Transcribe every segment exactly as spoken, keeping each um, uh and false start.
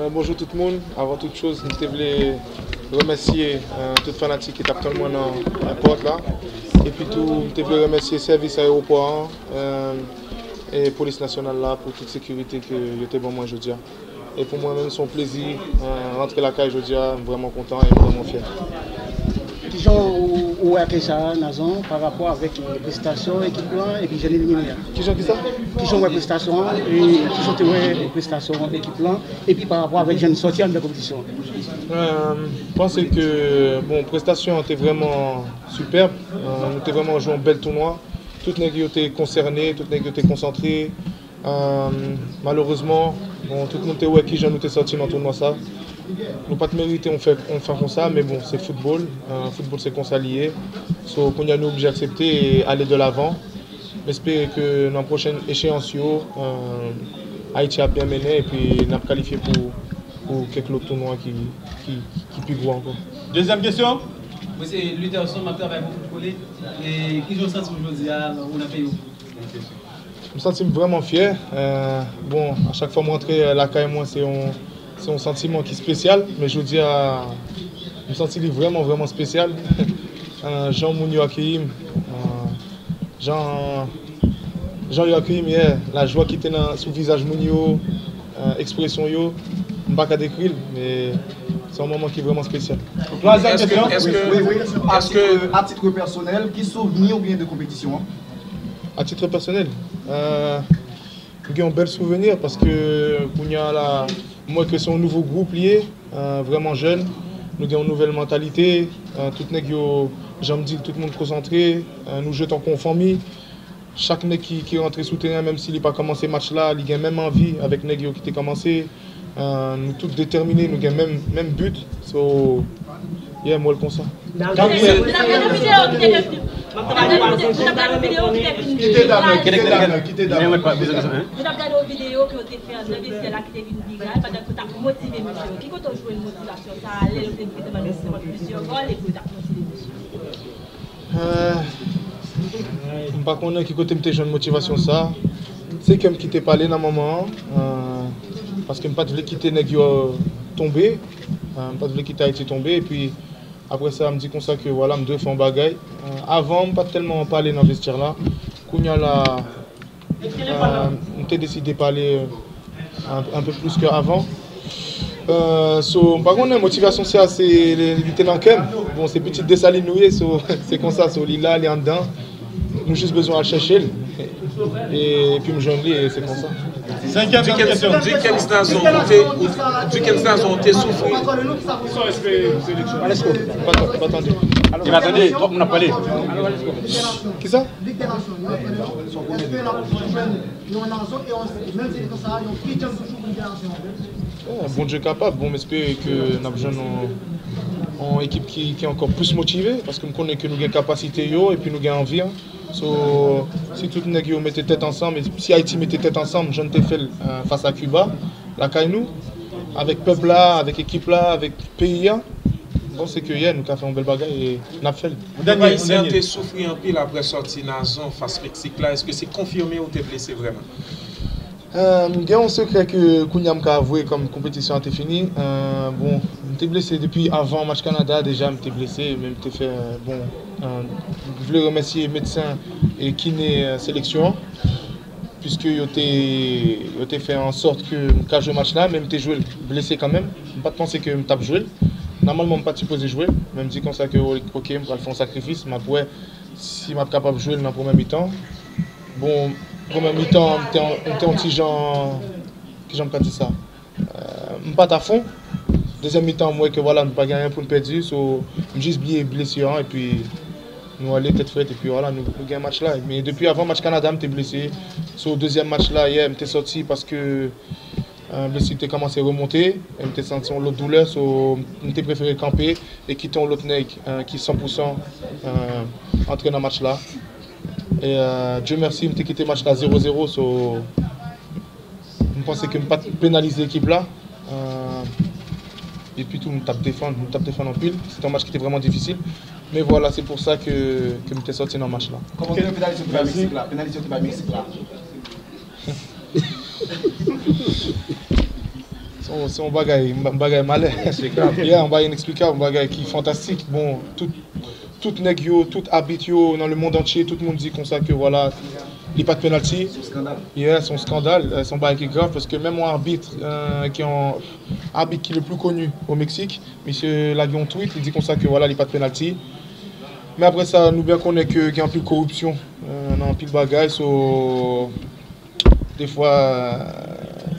Bonjou tout moun. Avan tout choz, m te vle remèsye, euh, tout fanatik ki t ap tann mwen nan èpòt la. Epi tou, m te vle remèsye sèvis ayewopò an, euh, e polis nasyonal la pou tout sekirite ke yo te ban mwen jodi a. E pou mwen menm, se yon plezi, euh, rantre lakay jodi a. M vrèman kontan e m vrèman fyè. Kijan ou, ou wè akèy sa a, Nazon, pa rapò avèk, eh, prestasyon ekip lan epi jèn elimine a? Kijan ki sa? Kijan w wè prestasyon an, e kijan w te wè prestasyon ekip lan, epi pa rapò avèk jèn sòti anndan konpetisyon an? Euh, m panse ke, bon, prestasyon an te vrèman sipèb. Euh, nou te vrèman jwe yon bèl tounwa. Tout nèg yo te konsène, tout nèg yo te konsantre. Euh, malerezman, bon, tout moun te wè kijan nou te sòti nan tounwa sa. Nou pa t merite yon fè, yon fè konsa, men bon, se foutbòl. Euh, foutbòl se konsa li ye. So, kounye a nou oblije aksepte e ale de lavan. M espere ke nan pwochèn echeyans yo, euh, Ayiti ap byen mennen epi n ap kalifye pou, pou kèk lòt tounwa ki, ki, ki pi gwo ankò. Dezyèm kesyon. Mwen se Lutherson, m ap travay pou Foot Collé. E kijan w santi w jodi a, ou nan peyi w? M santi m vrèman fyè. Euh, bon, a chak fwa m rantre, euh, lakay mwen, se yon, se yon santiman ki espesyal. Men jodi a, m santi li vrèman, vrèman espesyal. Euh, jan moun yo akeyi m, euh, jan, jan yo akeyi m, yeah, lajwa ki te nan, sou vizaj moun yo, euh, ekspresyon yo, m pa ka dekri l, men se yon moman ki vrèman espesyal. Twazyèm kesyon. Wi, wi. A tit, a tit pèsonèl, ki souvni ou gen de konpetisyon an? A titre pèsonèl, euh, m gen yon bèl souvni paske kounye a la, m wè ke se yon nouvo gwoup li ye, euh, vrèman jèn. Nou gen yon nouvèl mantalite, euh, tout nèg yo, jan m di l, tout moun konsantre, euh, nou jwe tankou yon fanmi. Chak nèg ki, ki rantre sou teren, menm si li pa kòmanse match la, li gen menm anvi avèk nèg yo ki te kòmanse. Euh, nou tout detèmine, nou gen menm, menm but. So, yeah, m wè l konsa. Kite Damien, kite Damien, kite Damien. Mwen t ap gade yon videyo ke w te fè anndan vestyè la ki te vin viral pandan ke w t ap motive mesye yo. Ki kote w jwenn motivasyon sa a lè yo te mete nan plizyè gòl epi w t ap motive mesye yo? Euh, m pa konnen ki kote m te jwenn motivasyon sa. Se kè m ki te pale nan moman an, euh, paske m pa t vle kite nèg yo tonbe. Euh, m pa t vle kite Ayiti tonbe. Epi, apre sa, m di konsa ke, vwala, m dwe fè yon bagay. Euh, avan, m pa t tèlman pale nan vestyè la. Kounye a la, Euh, m te deside pale, euh, un, un peu plus que avant. Euh, so, m pa konnen, motivasyon sa, se, li, li te nan kè m. Bon, se pitit Desalin nou ye, so, se konsa, so, li la, li anndan. Nou jis bezwen al chèche l. E, epi m jwenn li, e se konsa. Senkyèm kesyon. Dukens Nazon, ou te, ou, Dukens Nazon, ou te soufri. M pa, m pa tande. Li pa tande, twòp moun ap pale. Kisa? Lig dè Nasyon, yo antrene yo. Èske n ap jwenn yon Nazon e yon menm seleksyon sa a, yon King James toujou pou Lig dè Nasyon an? Oh, Bondye kapab. Bon, m espere ke n ap jwenn yon, yon ekip ki, ki ankò plis motive, paske m konnen ke nou gen kapasite yo epi nou gen anvi an. So, si tout nèg yo mete tèt ansanm, e si Ayiti mete tèt ansanm, jan n te fè l, euh, fas a Kiba, lakay nou, avèk pèp la, avèk ekip la, avèk peyi a, m panse ke, yeah, nou ka fè yon bèl bagay e n ap fè l. Pèp ayisyen an te soufri anpil apre sòti Nazon fas Meksik la. Èske se konfime ou te blese vrèman? Euh, m gen yon sekrè ke kounye a m ka avwe kòm konpetisyon an te fini. Euh, bon, m te blese depi avan match Kanada deja, m te blese, men m te fè, bon, euh, m vle remèsye medsen e kine, euh, seleksyon an. Piske yo te, yo te fè an sòt ke m ka jwe match la, men m te jwe l blese kanmenm. M pa t panse ke m t ap jwe l. Nòmalman, m pa t sipoze jwe l, men m di konsa ke, oke, m pral fè yon sakrifis, m ap wè si m ap kapab jwe l nan premyè mitan. Bon, premyè mitan, m te, m te yon ti jan, kijan m ka di sa? Euh, m pa t afon. Dezyèm mitan, m wè ke, vwala, nou pa gen anyen pou n pèdi. So, m jis bliye blesi an, epi nou ale tèt frèt, epi, vwala, nou, nou gen match la. Men depi avan match Kanada, m te blese. So, dezyèm match la, yè, m te sòti paske, euh, blesi te kòmanse remonte, e m te santi yon lòt doulè. So, m te prefere kanpe e kite yon lòt nèg, euh, ki san pou san, euh, antre nan match la. E, euh, Dye mèsi, m te kite match la zewo zewo. So, M panse ke m pa t penalize ekip la. Euh, epi tou, m t ap defann, m t ap defann anpil. Se te yon match ki te vrèman difisil. Men vwala, se pou sa ke, ke m te sòti nan match la. Kòman w te wè penalize yo te bay Meksik la? Penalize yo te bay Meksik la. Oh, se yon bagay, yon bagay malè. Yeah, yon bagay ineksplikab, yon bagay ki fantastik. Bon, tout, tout nèg yo, tout abit yo nan le monde entier, tout moun di konsa ke, vwala, li pa t penalti. Yeah, se yon skandal, euh, se yon bagay ki grav, paske menm yon abit, euh, ki yon abit ki le plus connu au Mexique, misye lage yon tweet, li di konsa ke, vwala, li pa t penalti. Men apre sa, nou byen konnen ke gen anpil koripsyon, euh, nan anpil bagay, so, defwa,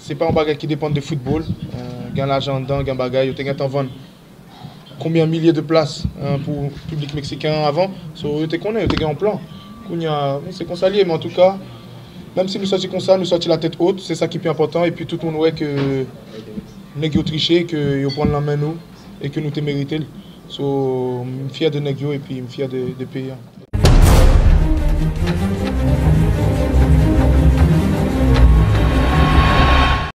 se pa yon bagay ki depann de foutbòl. Euh, gen lajan anndan, gen bagay, yo te gentan vann konbyen milye de plas, euh, pou piblik meksiken an avan. So, yo te konnen, yo te gen yon plan. Kounye a, se konsa l ye, men antouka, menm si nou sòti konsa, nou sòti latèt wot, se sa ki pi enpòtan, epi tout moun wè ke nèg yo triche, ke yo pran l nan men nou, e ke nou te merite l. So, m fyè de nèg yo, epi m fyè de, de peyi a.